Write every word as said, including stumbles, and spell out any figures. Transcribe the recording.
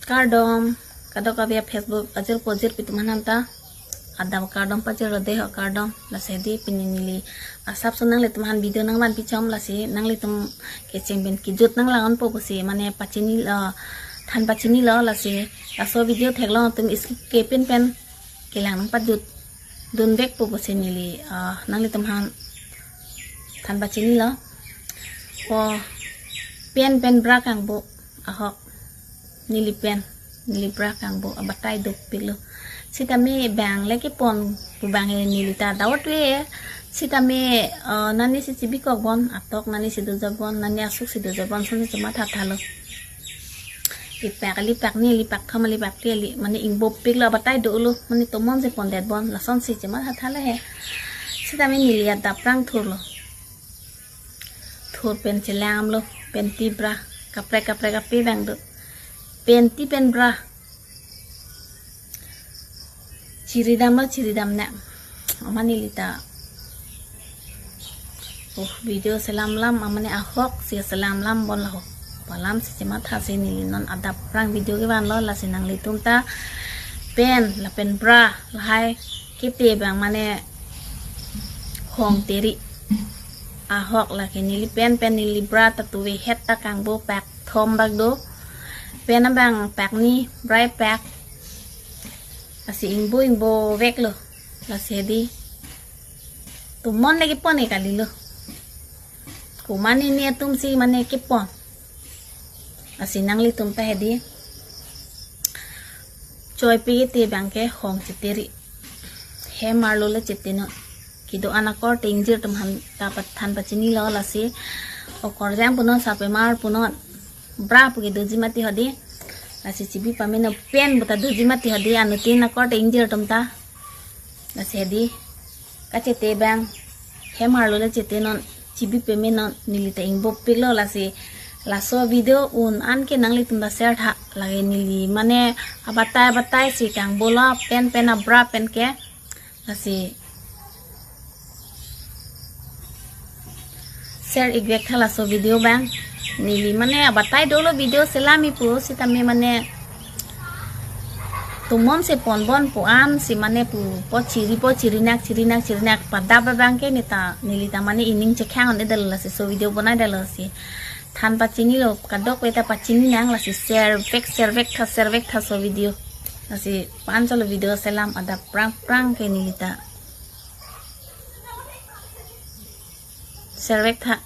Kardom, kadokave Facebook ajir pojir pi atum aphan ta adap kardom pajirlo dei ho, kardom. Lasi hedi pini neli asapso nanglitum aphan video nangvanpi chom, lasi nanglitum kecheng pen kejut nanglang-onpo pusi mane pachinilo, than pachinilo, lasi laso video theklong atum skip ke pin pen kelang nangpajut dunvekpo pusi neli, ah, nanglitum aphan than pachinilo. Ko pen pen bra kangbo ahok, neli pen neli bra kangbo abatai dopiklo. Sitame bang le kepon pu bang he neli ta doubt ve. Sitame, ah, nani si chibikok bon, atok nani si dojoi bon, nani asuk si dojoi bon, sonsi chemathathalo. Ipak ali pak ni, ali pak thom, ali pak phli, ali mane ingbopiklo, abatai dolo, mane tomon si pondet bon, lasonsi chemathathalo he. Sitame neli adap prang thurlo. Thur pen chelamlo, panty bra kaprek kaprek ape bang do. Panty pen bra chiridamlo, chiridam na. Amat neli ta, oh, video selamlam, amane ahok si selamlam bon laho. Pu alam si chemathasi neli non adap prang video kevanlo, lasi nanglitum ta pen lapen bra lahai kete bang mane hong teri ahok, lake neli pen pen neli bra ta tuve het ta kangbo, pak thom bak do. Pen abang pak ni, bra pak. Lasi ingbo ingboveklo. Lasi hedi tomon le kepon ke kalilo. Komat nini atum si mane kepon. Lasi nanglitum ta hedi choipi kete bang ke hong cheteri, hem arlo le chetenon. Kedo-an akorte ingjir atum aphan ta pathan pachinilo, lasi okorjang punon, sapemar punon, bra pu kedoji mati hedi. Lasi chibi pamenon, pen pu ta doji mati hedi, anuttin akorte ingjir atum ta. Lasi hedi kachete bang hem arlo le chetenon, chibi pamenon, neli ta ingbopiklo. Lasi laso video un an ke nanglitum ta share tha, lake neli mane abatai abatai si kangbolo, pen pen abra pen ke. Lasi share ikvek tha laso video bang. Neli mane abatai dolo video selami pu, sitame mane tomon si pon bon pu an si mane pu po chiri po chirinak chirinak chirinak padap abang ke neta neli ta mane ining chekhang on edal, lasi laso video bonai dalo si. Than pachinilo, kadokave ta pachini nang, lasi share vek share vek tha, share vek tha laso video. Lasi pan chalo video selam adap prang prang ke neli ta share vek tha.